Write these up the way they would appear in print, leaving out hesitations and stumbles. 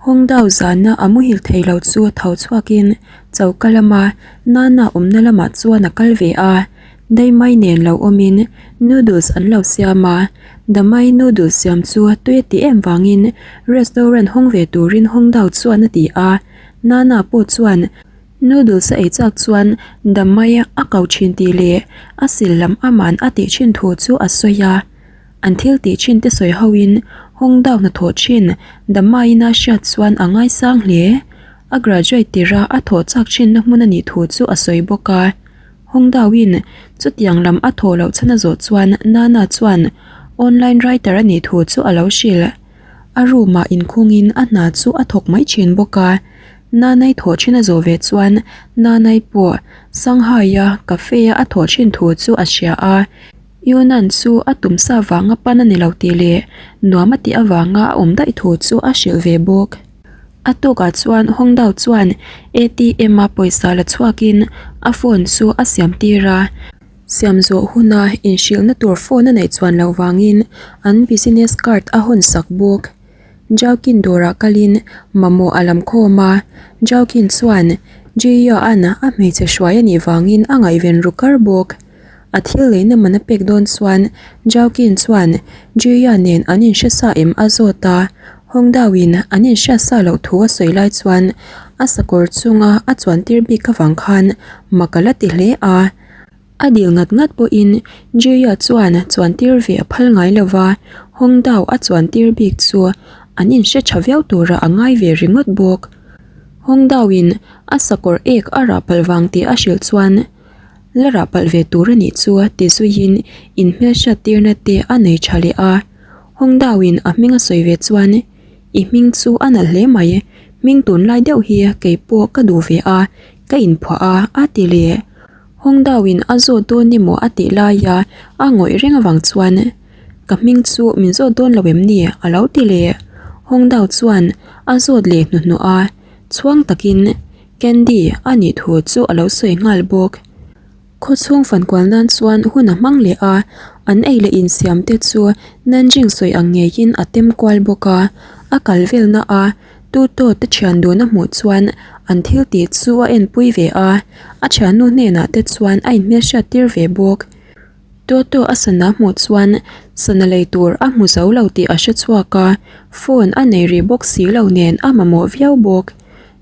Hawngdao zana a muhil thei lo chu tho chhuakin choka lama Nana awmna lamah chuan a kal ve a, Daimai nen lo awmin noodles an lo siam a, Damai noodles siam chu tui a tih em vangin restaurant hawng ve turin Hawngdao chuan a ti a, Nana pawh chuan noodles a ei chak chuan Damai a ko thin tih leh a sil lam aman a tih thin thu chu a sawi a. An thil tih thin te sawi ho in Hawng Dao hnathawh thin Damaiin a hriat chuan a ngaisang hle. A graduate tirh a a thawh chak thin na hmun a nih thu chu a sawi bawk a. Hawng Dao in chutiang lam a thawh loh chhan a zawh chuan Nana chuan online writer a nih thu chu a lo hrilh. A room ah inkhung in a hna chu a thawk mai thin bawk a. Nanai thawh thin a zawh ve chuan Nanai pawh Shanghai a cafe a a thawh thin thu chu a hria a. Yunan chu a tumsa vanga pan a ni lo tih leh nuam a tih avanga a awm daih thu chu a hrilh ve bawk. A tukah chuan Hongdao chuan ATM a pawisa la chhuakin a phone chu a siam tir a. Siam zawh huna inhrilhna tur phone a neih chuan loh vangin an business card a hawn sak bawk. Joaquin dawrah kalin mamawh a lam khawm a, Joaquin chuan Jia-a'n a hmeichhe hruai a nih vangin a ngaihven ru kar bawk. A thil leina man a pek dawn chuan Joaquin chuan Julia nen an inhre sa em a zawt a, Hongdao in an inhriat sa loh thu a sawi lai chuan a sakawr chunga a chuan tir bik avang khan mak a la ti hle a. A dil ngat ngat pawhin Julia chuan chuan tir ve a phal ngai lo va, Hongdao a chuan tir bik chu an inhre tha viau turah a ngai ve ringawt bawk. Hongdao in a sakawr ek a rah palh vang tih a hrilh chuan La rah palh ve tur a nih chu ti zuiin inhmelhriat tirna te a nei tha leh a. Hawngdauin a hming a sawi ve chuan, I hming chu a nalh hle mai, hming tunlai deuh hi kei pawh ka duh ve a, ka inphuah a, a ti leh. Hawngdauin a zawt dawn emaw a tih laia a ngawih reng avang chuan, Ka hming chu min zawt dawn lo em ni? a lo ti leh. Hawngdau chuan a zawt leh hnuhnawh a, chhuang takin, Candy a nih thu chu a lo sawi nghal bawk. Khawchhung fankual nan chuan hun a hmang leh a, an ei leh insiam te chu Nanjing sawi ang ngeiin a tem kual bawk a. A kal velna a Tuto te thian dun a hmuh chuan an thil tih chu a enpui ve a, a thiannu hnenah te chuan a inhmelhriat tir ve bawk. Toto a sana hmuh chuan sana lei tur a hmu zo lo tih a hre chhuak a, phone a nei rih bawk si lo nen a mamawh viau bawk.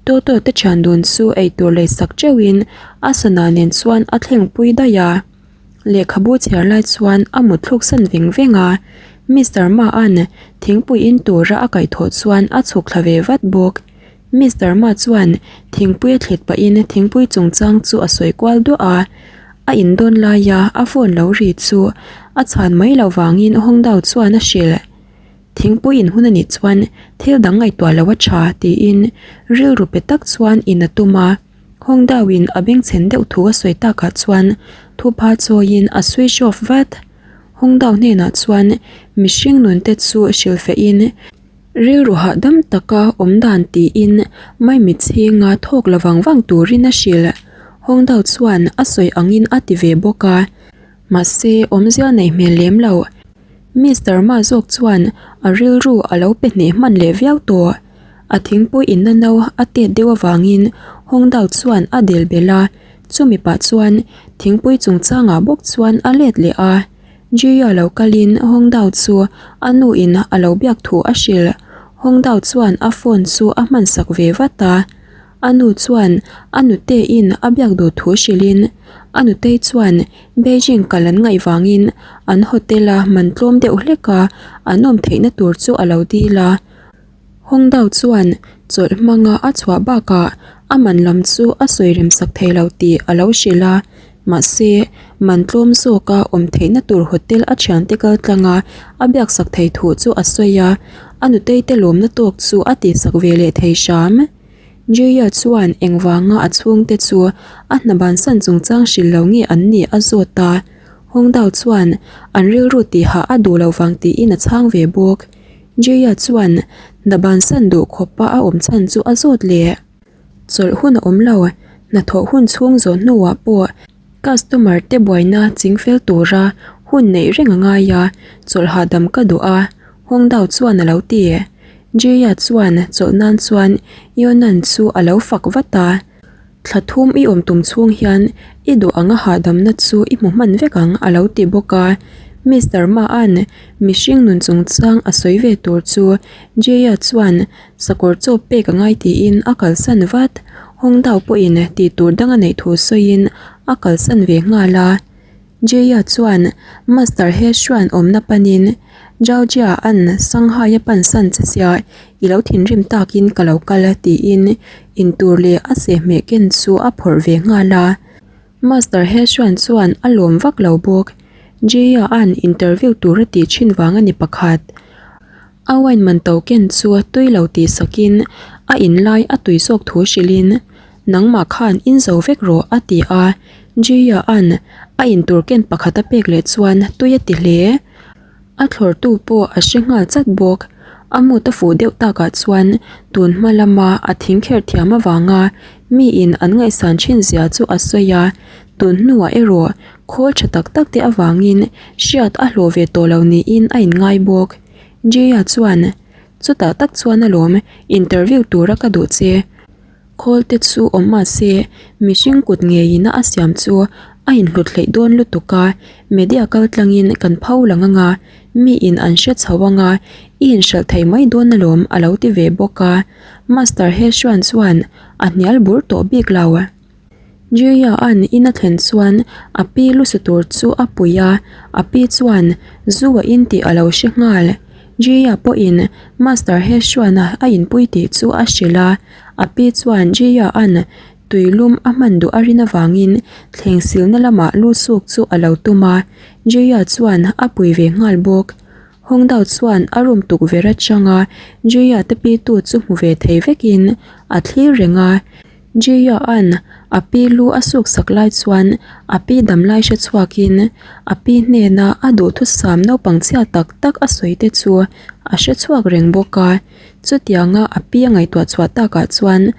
Toto te thian dun chu eitur lei sak teuhin a sana nen chuan a thleng pui daih a. Lehkhabu chhiar lai chuan a mut thluk san veng veng a. Mister Ma-a'n thingpui in tura a kaihthawh chuan a chhuk thla ve vat bawk. Mister Ma chuan thingpui a thlit pahin thingpui chungchang chu a sawi kual duah a. A indawn laia a phone lo ri chu a chhan mai loh vangin Hawngdao chuan a hrilh. Thingpui in hun a nih chuan thil dang ngaihtuah loh a tha tiin rilru pe tak chuan in a tum a, Hawngdao in a bengchhen deuh thu a sawi takah chuan thupha chawiin a switch off vat. Hawngdao hnenah chuan mihring nun te chu hrilhfeh in rilru hahdam taka awm dan tiin maimit chhinga thawk la vang vang turin a hrilh. Hawngdao chuan a sawi angin a ti ve bawk a, mahse awmzia nei hmel lem lo. Mister Ma zawk chuan a rilru a lo pe hneh hman leh viau tawh. A thingpui inna no a tet deuh avangin Hawngdao chuan a del belh a, chumi pah chuan thingpui chungchangah bawk chuan a let leh a. Jia lo kalin Hawngdao chu a nu in a lo biak thu a hrilh. Hawngdao chuan a phone chu a hmansak ve vat a. A nu chuan a nuteiin a biak duh thu hrilhin a nutei chuan Beijing kal an ngaih vangin an hotel a man tlawm deuh hlek a, an awm theihna tur chu a lo dil a. Hawngdao chuan chawlh hmanga a chhuah bakah a man lam chu a sawi rem sak thei lo tih a lo hrilh a, mahse man tlawm zawka awm theihna tur hotel a thiante kal tlanga a biak sak thei thu chu a sawi a, a nutei te lawmna tawk chu a tihsak ve leh thei hram. Julia chuan engvanga a chhungte chu a hna bansan chungchang hrilh lo nge an nih a zawt a, Hawngdao chuan an rilru tihah a duh lo vang tiin a chhang ve bawk. Julia chuan hna bansan duh khawpa a awm chhan chu a zawt leh. Chawlh hun a awm lo, hnathawh hun chhung zawh hnuah pawh customer te buaina chingfel tura hun neih reng a ngai a, chawlh hahdam ka duh a, Hawngdao chuan a lo ti. Jia chuan chawlh nan chuan Yonan chu a lo fak vat a. Thla thum i awm tum chhung hian i duh anga hahdamna chu i hmu hman vek ang a lo ti bawk a. Mister Ma'n mihring nun chungchang a sawi ve tur chu Jia chuan sakawr chaw pek a ngai tiin a kalsan vat. Hawngdao pawhin tih tur dang a neih thu sawiin a kalsan ve nghal a. Jia chuan Master He Xuan awmna panin Zhao Jia an Shanghai a pansan che sia i lo thinrim takin ka lo kal tiin intur leh a sehhmeh ken chu a phawrh ve nghal a. Master He Xuan chuan a lawm vak lo bawk. Jia an interview tur a tih thin vang a ni pakhat. A wine man to ken chu tui lo tih sakin a in lai a tui zawk thu hrilhin Nangmah khan in zo vek rawh a ti a, Jia an a in tur ken pakhat a pek leh chuan tui a ti hle. A thlawrtu pawh a hre nghal chat bawk. A mut a fuh deuh takah chuan tun hma lama a thing kherh thiam avanga miin an ngaihsan thin zia chu a sawi a, tun hnuah erawh khawl tha tak tak te avangin hriat a hlawh ve tawh lo niin a inngai bawk. Jia chuan, Chutah tak chuan alawm interview tura ka duh che. Khawl te chu awm mah se, mihring kut ngeiin a siam chu a inhlut hleih dawn lutuk a, media kal tlangin kan pho lang anga, miin an hre chho anga, i inhralh thei mai dawn alawm a lo ti ve bawk a. Master Heshwan chuan a hnial bur tawh bik lo. Julia-a'n in a thlen chuan a pi lusa tur chu a pui a, a pi chuan zu a in tih a lo hre nghal. Julia pawhin Master Heshwan-a a inpui tih chu a hrilh a, a pi chuan Julia-a'n tuilum a hman duh a rin avangin thleng silna lamah lu suk chu a lo tum a, Julia chuan a pui ve nghal bawk. Hawngdao chuan a room tukverh atanga Julia te pitu chu hmu ve thei vekin a thlir reng a. Jia-a'n a pi lu a suk sak lai chuan a pi dam lai hre chhuakin a pi hnena a duhthusam naupang chhia tak tak a sawi te chu a hre chhuak reng bawk a. Chutianga a pi a ngaihtuah chhuah takah chuan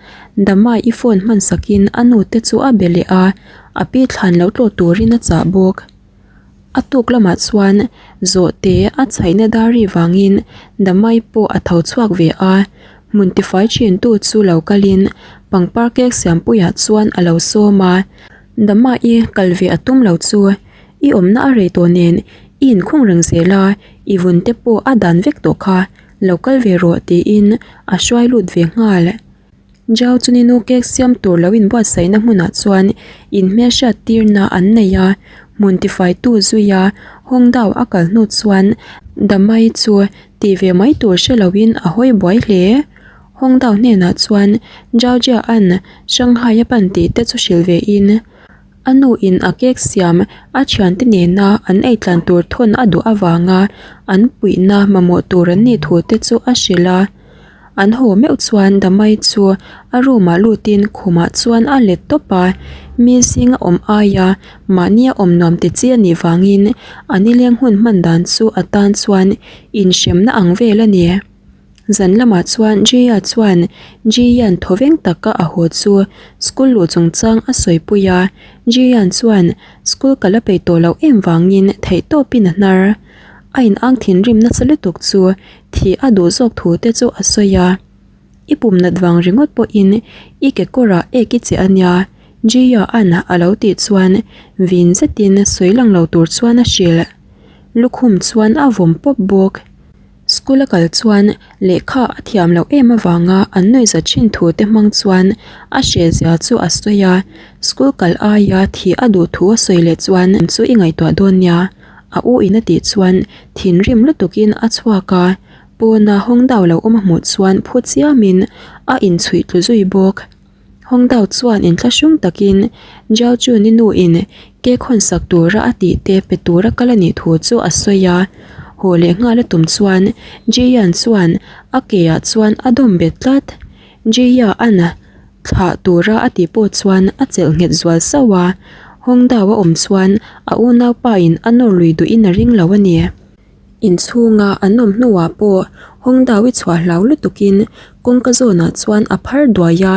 Damai-i phone hman sakin a nu te chu a be leh a, a pi thlan lo tlawh turin a chah bawk. A tuk lamah chuan zawhte a chhaihna dar ri vangin Damai pawh a tho chhuak ve a, hmun tifai thintu chu lo kalin pangpar cake siampuiah chuan a lo sawm a. Damai kal ve a tum lo chu i awmna a rei tawh nen i inkhung reng zel a, i vun te pawh a dan vek tawh kha, lo kal ve rawh tiin a hruai lut ve nghal. Zhao chu ninu cake siam tur lo inbuatsaihna hmunah chuan inhmelhriat tirna an nei a, hmun tifaitu zuia Hawngdao a kal hnu chuan Damai chu tih ve mai tur hre loin a hawi buai hle. Hawngdao hnenah chuan Zhao Jia-a'n Shanghai a pan tih te chu hrilh vein a nu in a cake siam a thiante nena an ei tlan tur thawn a duh avanga an puihna mamawh tur an nih thu te chu a hrilh a. An haw meuh chuan Damai chu a room ah lutin khumah chuan a let tawp a, mi zinga awm aia mahnia awm nuam ti chi a nih vangin a nileng hun hman dan chu a tan chuan inhremna ang vel a ni. Zan lamah chuan Jia chuan Jian thawveng taka a haw chu school luh chungchang a sawipui a, Jian chuan school ka la peih tawh loh em vangin theihtawpin a hnar. A inang thinrim nasa lutuk chu Thih a duh zawk thu te chu a sawi a, I pum nat vang ringawt pawhin i kekawrah ek i che a nia, Jia-a'n a lo tih chuan vin zetin sawi lang lo tur chuan a hrilh. Lukhum chuan a vawm pawp bawk. School a kal chuan lehkha a thiam loh em avanga an nuihza thin thu te hmang chuan a hrehzia chu a sawi a, school kal aia thih a duh thu a sawi leh chuan chu i ngaihtuah dawn nia. A u in a tih chuan thinrim lutukin a chhuak a, pawna Hawngdao lo awm a hmuh chuan phu chiamin a inchhuih tlu zui bawk. Hawngdao chuan inthlahrung takin Jiao Chun-i nu in cake hawn sak tura a tih te pe tura kal a nih thu chu a sawi a, haw leh nghal a tum chuan Ji Yan chuan a ke ah chuan a dawm bet tlat. Ji Yan Thlah tura a tih pawh chuan a chelh nghet zual sauh a, Hawngdao a awm chuan a unaupa in a nawr lui duhin a ring lo a ni. Inchhunga an awm hnuah pawh Hawngdao i chhuah hlau lutukin kawngka zawnah chuan a phar duai a,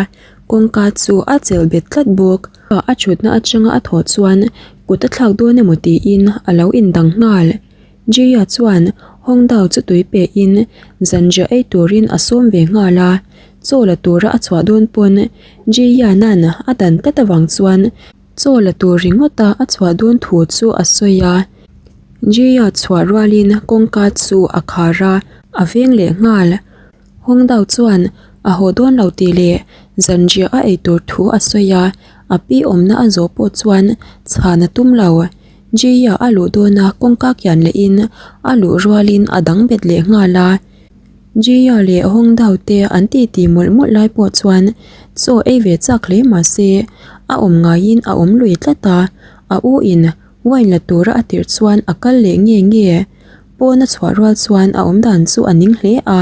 kawngka chu a chelh bet tlat bawk. A thutna atanga a thawh chuan kut a thlak dawn emaw tiin a lo indang nghal. Jia chuan Hawngdao chu tui pe in zanriah ei turin a sawm ve nghal a, chaw la tura a chhuah dawn pawn Ji Yan-a'n a dan tlat avang chuan chaw la tur ringawta a chhuah dawn thu chu a sawi a. Ji Ya chhuah rualin kawngka chu a khar a, a veng leh nghal. Hawngdao chuan a haw dawn lo tih leh zanriah a ei tur thu a sawi a, a pi awmna a zawh pawh chuan chhan a tum lo. Jia a luh dawna kawngka kian lehin a luh rualin a dang bet leh nghal a. Jia leh Hawngdao te an titi mawlh mawlh lai pawh chuan chaw ei ve chak hle mah se a awm ngaiin a awm lui tlat a, a u in wine la tura a tirh chuan a kal leh nge nge. Pawn a chhuah rual chuan a awmdan chu a ning hle a,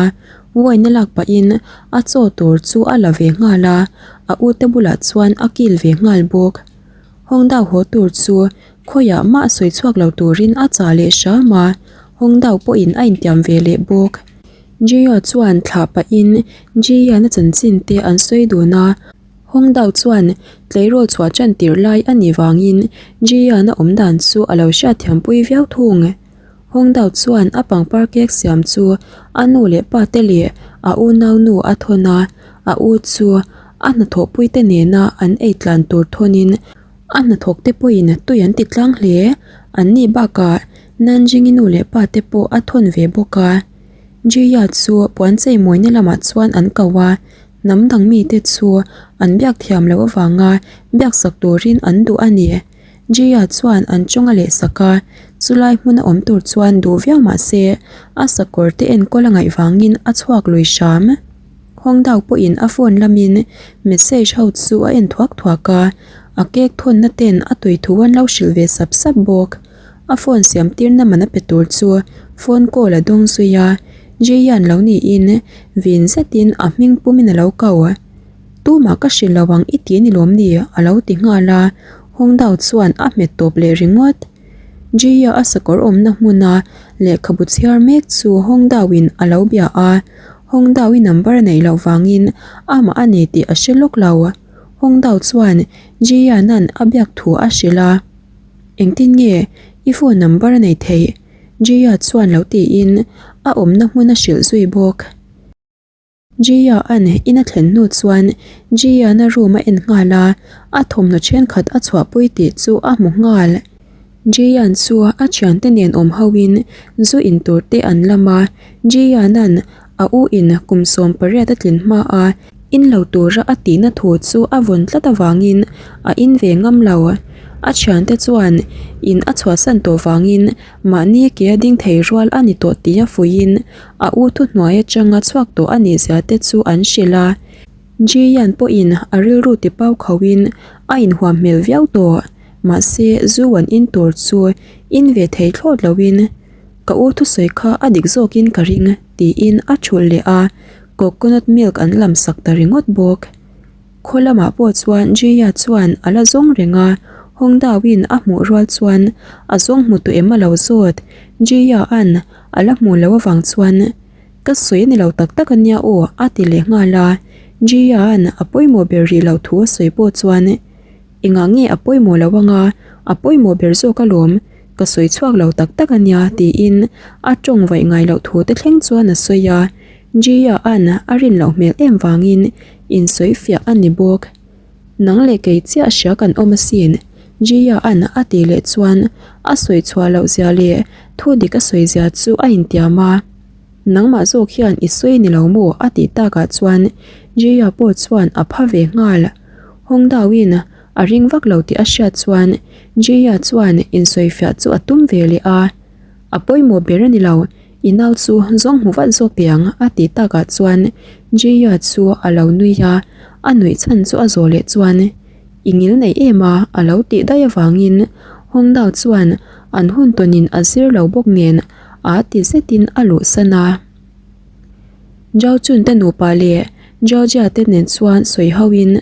wine a lak pahin a chaw tur chu a la ve nghal a, a ute bulah chuan a kil ve nghal bawk. Hawngdau haw tur chu khawiah mah sawi chhuak lo turin a chah leh hram a, Hawngdau pawhin a intiam ve leh bawk. Jia chuan thlah pahin Jian-a chanchin te an sawi dun a, Hawngdau chuan tleirawl chhuah tan tirh lai a nih vangin Jian-a awm dan chu a lo hriatthiampui viau thung. Hawngdau chuan a pangpar cake siam chu a nu leh pa te leh a unau nu a thawn a, a u chu a hnathawhpui te nena an ei tlan tur thawnin a hnathawk te pawhin tui an ti tlang hle. An nih bakah Nanjing-i nu leh pa te pawh a thawn ve bawk a. Jiya chu puan cheimawina lamah chuan an ko a, hnam dang mite chu an biak thiam loh avanga biaksak turin an duh a ni. Jia chuan an tawng a leh sak a, chulai hmun a awm tur chuan duh viau mah se a sakawr te enkawl a ngaih vangin a chhuak lui hram. Hawngdau pawhin a phone lamin message ho chu a en thuak thuak a, a cake thawnna ten a tui thu an lo hrilh ve sap sap bawk. A phone siam tirna man a pe tur chu phone call a dawng zui a, Jia'n lo niin vin zetin a hming pumin a lo ko. Tumah ka hrilh lo ang i ti ni lawm ni? a lo ti nghal a, Hawngdao chuan a hmet tawp leh ringawt. Jia a sakawr awmna hmuna lehkhabu chhiar mek chu Hawngdaoin a lo bia a, Hawngdaoi number a neih loh vangin amah a nei tih a hre lawk lo. Hawngdao chuan Jianan a biak thu a hrilh a, Engtin nge i phone number a nei theih? Jia chuan lo tiin a awmna hmun a hrilh zui bawk. Jia an in a thlen hnu chuan Jian a room a en nghal a, a thawmhnaw thenkhat a chhuahpui tih chu a hmu nghal. Jian chu a thiante nen awm ho in zu in tur te an lam a, Jian an a u in kum 18 a tlin hma a in lo tura a tihna thu chu a vawn tlat avangin a in ve ngam lo. A thiante chuan in a chhuahsan tawh vangin mahni ke a ding thei rual a ni tawh tih a fuihin A u thuhnuai atanga chhuak tawh a nih zia te chu an hrilh a. Jiyan pawhin a rilru ti pau khauhin a inhuam hmel viau tawh. Mahse, zu an in tur chu in ve thei thlawt loin ka u thusawi kha a dik zawkin ka ring tiin a thulh leh a, coconut milk an lam sak ta ringawt bawk. Khaw lamah pawh chuan Jia chuan a la zawng reng a, Hawngdauin a hmuh rual chuan a zawng hmu tawh em a lo zawt. Jia an a la hmuh loh avang chuan Ka sawi a ni lo tak tak a nia aw a ti leh nghal a. Jia an a pawimawh ber rih loh thu a sawi pawh chuan Engah nge a pawimawh loh anga a pawimawh ber zawk alawm ka sawi chhuak lo tak tak a nia tiin a tawng vaih ngai loh thu te thleng chuan a sawi a. Jia an a rin loh hmel em vangin insawi fiah a ni bawk. Nang leh kei chiah hria kan awm asin, Jia an a tih leh chuan a sawi chhuah loh zia leh thu dik a sawi zia chu a intiam a. Nangmah zawk hian i sawi ni lo maw a tih takah chuan Jia pawh chuan a pha ve nghal. Hawngdauin a ring vak lo tih a hriat chuan Jia chuan insawi fiah chu a tum ve leh a. A pawimawh ber a ni lo, I nau chu zawng hmu vat zawk teh ang a tih takah chuan Jia chu a lo nui a, a nuih chhan chu a zawh leh chuan I ngil nei em a a lo tih daih avangin Hawngdao chuan an hun tawnin a zir lo bawk nen a ti zetin a luhsan a. Zhao Chun te nupa leh Zhao Jia te nen chuan sawi ho in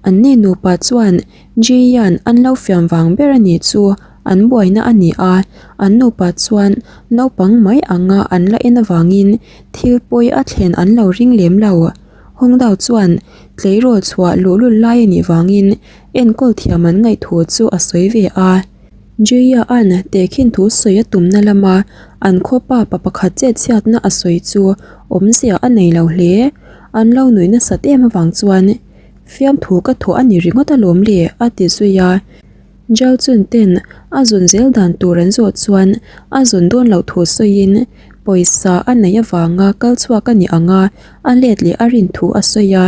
Anni nupa chuan Ji Yan an lo fiam vang ber a nih chu an buaina a ni a, an nupa chuan naupang mai anga an la en avangin thil pawi a thlen an lo ring lem lo. Hawngdao chuan tleirawl chhuah luhlul lai a nih vangin enkawl thiam an ngaih thu chu a sawi ve a. Ji Yan tehkhin thu sawi a tumna lama. An khaw pa pa pakhat chet chhiatna a sawi chu awmzia a nei lo hle. An lo nuih nasat em avang chuan fiamthu ka thawh a ni ringawt alawm le a ti zui a. Zhao Chun ten a zun zel dan tur an zawh chuan a zun dawn loh thu sawiin pawisa a neih avanga kal chhuak a ni ang a, a let leh a rin thu a sawi a.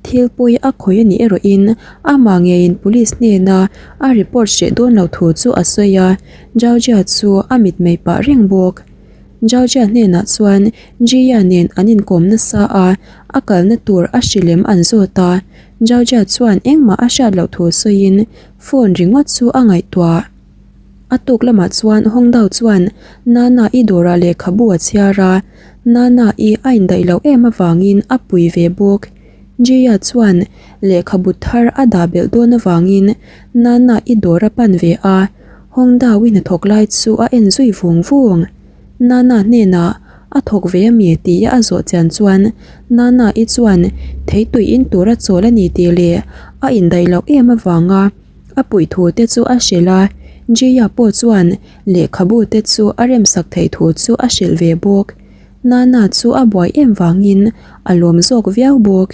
Thil pawi a khawih a nih erawhin amah ngeiin police hnena a report hreh dawn lo thu chu a sawi a, Zhao Jia chu a mitmei pah reng bawk. Zhao Jia hnenah chuan Jia nen an inkawm nasa a, a kalna tur a hrilem an zawt a, Zhao Jia chuan engmah a hriat loh thu sawiin phone ringawt chu a ngaihtuah. A tuk lamah chuan Hong Dao chuan Nana i dawrah lehkhabu a chhiar a, Nana i a indaih loh em avangin a pui ve bawk. Jia chuan lehkhabu thar a dah belh dawn avangin Nana i dawr a pan ve a, Hong Dao i hnathawk lai chu a en zui vung vung. Nana hnenah a thawk ve ami tia a zawh chian chuan Nana i chuan theitui in tur a chawl a ni tih leh a indaih loh em avanga A puih thu te chu a hrilh a, Jia pawh chuan lehkhabu te chu a remsak theih thu chu a hrilh ve bawk. Nana chu a buai em vangin a lawm zawk viau bawk.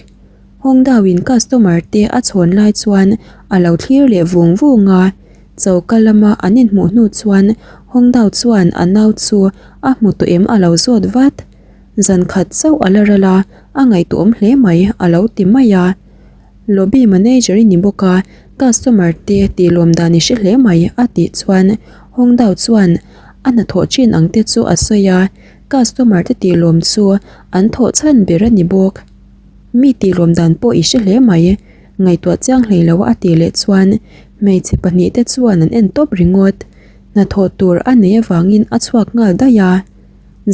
Hawngdao in customer te a chhawn lai chuan a lo thlir leh vung vung a, choka lama an inhmuh hnu chuan Hawngdao chuan a nau chu a hmu tawh em a lo zawt vat. Zan khat chauh a la ral a, a ngaihtuahawm hle mai a lo ti mai a. Lobby manager i ni bawk a, customer te tih lawm dan i hre hle mai a tih chuan Hong Dao chuan a hnathawh chin ang te chu a sawi a, customer te tih lawm chu an thawh chhan ber a ni bawk. Mi tih lawm dan pawh i hre hle mai, ngaihtuah chiang hlei lo a tih leh chuan hmeichhe pahnihte chuan an en tawp ringawt. Hnathawh tur a nei avangin a chhuak nghal daih a.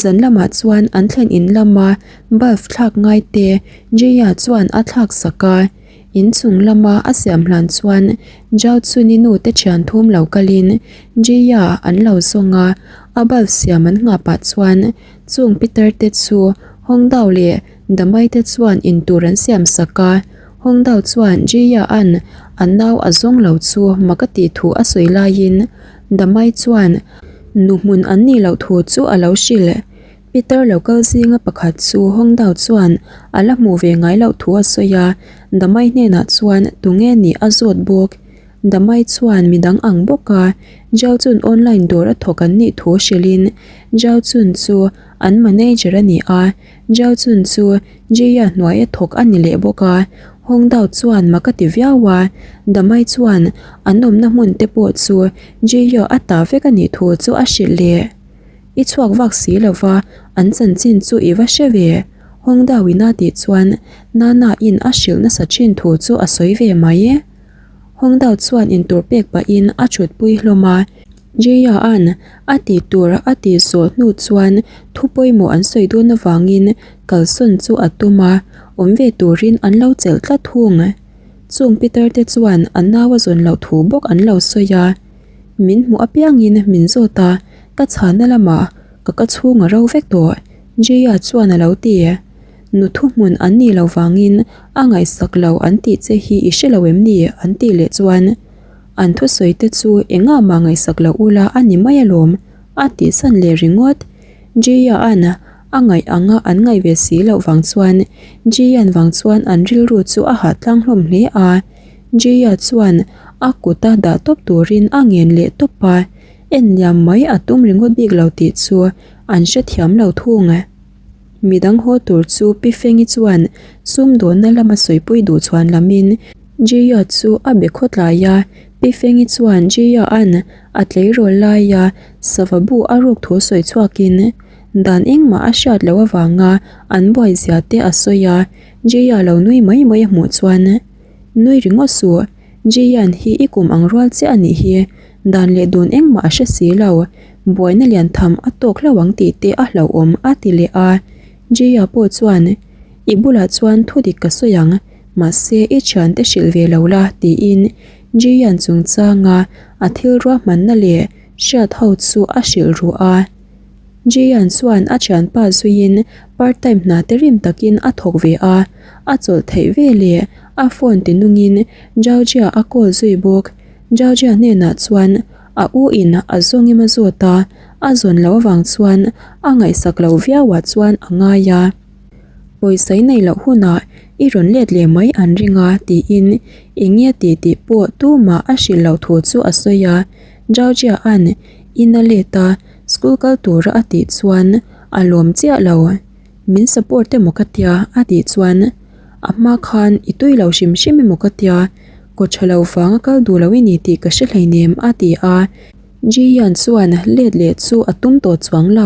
Zan lamah chuan an thlen in lama bulb thlak ngai te Jia chuan a thlak sak a, inchung lama a siam hlan chuan Zhao Chuni nu te thian thum lo kalin Jia an lo zawng a, a bulb siam an nghah pah chuan chung Peter te chu Hong Dao leh Damai te chuan in tur an siam sak a, Hong Dao chuan Jia an a nau a zawng lo chu mak a tih thu a sawi laiin Damai chuan nu hmun an nih loh thu chu a lo hrilh. Peter lo kal zinga pakhat chu Hong Dao chuan a la hmuh ve ngai loh thu a sawi a, Damai hnenah chuan tunge nih a zawt bawk. Damai chuan midang ang bawk a, Zhao Chun online dawr a thawk an nih thu hrilhin Zhao Chun chu an manager a ni a, Zhao Chun chu Jia hnuaia thawk a ni leh bawk a, Hong Dao chuan mak a ti viau a, Damai chuan an awmna hmun te pawh chu Jia a ta vek a nih thu chu a hrilh leh. I chhuak vak si lo va, an chanchin chu i va hre ve, Hong Dao in a tih chuan Nana in a hrilh nasa thin thu chu a sawi ve mai. Hong Dao chuan intur pek pahin a thutpui hlawm a, Jia-a'n a tih tur a tih zawh hnu chuan thu pawimawh an sawi dawn avangin kalsawn chu a tum a, awm ve turin an lo chelh tlat thung. Chung Peter te chuan a nau a zawn loh thu bawk an lo sawi a, Min hmuh apiangin min zawt a, ka chhana lamah ka ka chhung a ro vek tawh, Jia chuan a lo ti. Nu thuhmun an nih loh vangin a ngaihsak lo an tih che hi i hre lo em ni? an tih leh chuan an thusawi te chu engah mah ngaihsak lo ula a ni mai alawm a tih san leh ringawt. Jia-a'n a ngaih anga an ngaih ve si loh vang chuan Jia-a'n vang chuan an rilru chu a hah tlang hlawm hle a. Jia chuan a kuta dah tawp turin a ngen leh tawp a, en liam mai a tum ringawt bik lo tih chu an hrethiam lo thung. Midang haw tur chu Pi Fengi chuan sumdawnna lama sawipui duh chhuan lamin Jia chu a be khawtlai a, Pi Fengi chuan Jia-a'n a tleirawl laia sava bu a ruk thu sawi chhuakin dan engmah a hriat loh avanga an buai zia te a sawi a, Jia lo nui mai mai a hmuh chuan Nui ringawt suh, Jian hi i kum ang rual chiah a nih hi, dan leh dun engmah a hre si lo, buaina lian tham a tawk hlauh ang tih te a hlauhawm a ti leh a. Jia pawh chuan, I bulah chuan thu dik ka sawi ang, mahse i thiante hrilh ve lo la tiin Jian chungchanga a thil ruahmanna leh hriat ho chu a hrilh ruh a. Jian chuan a thianpa zuiin part time hna te rim takin a thawk ve a, a chawlh theih ve leh a phone ti nungin Zhao Jia a call zui bawk. Zhao Jia hnenah chuan a u in a zawng em a zawt a, A zawn loh avang chuan a ngaihsak loh viauah chuan a ngai a. Pawisa i neih loh hunah i rawn let leh mai an ring a tiin eng nge tih tih pawh tumah a hrilh loh thu chu a sawi a. Georgia-a'n in a let a, school kal tura a tih chuan a lawm chiah lo. Min support emaw ka tia a tih chuan a hma khan i tui lo hrim hrim emaw ka tia, kaw tha lo vang a kal duh lo i ni tih ka hre hleinem a ti a. Ji Yan chuan let leh chu a tum tawh chuang lo.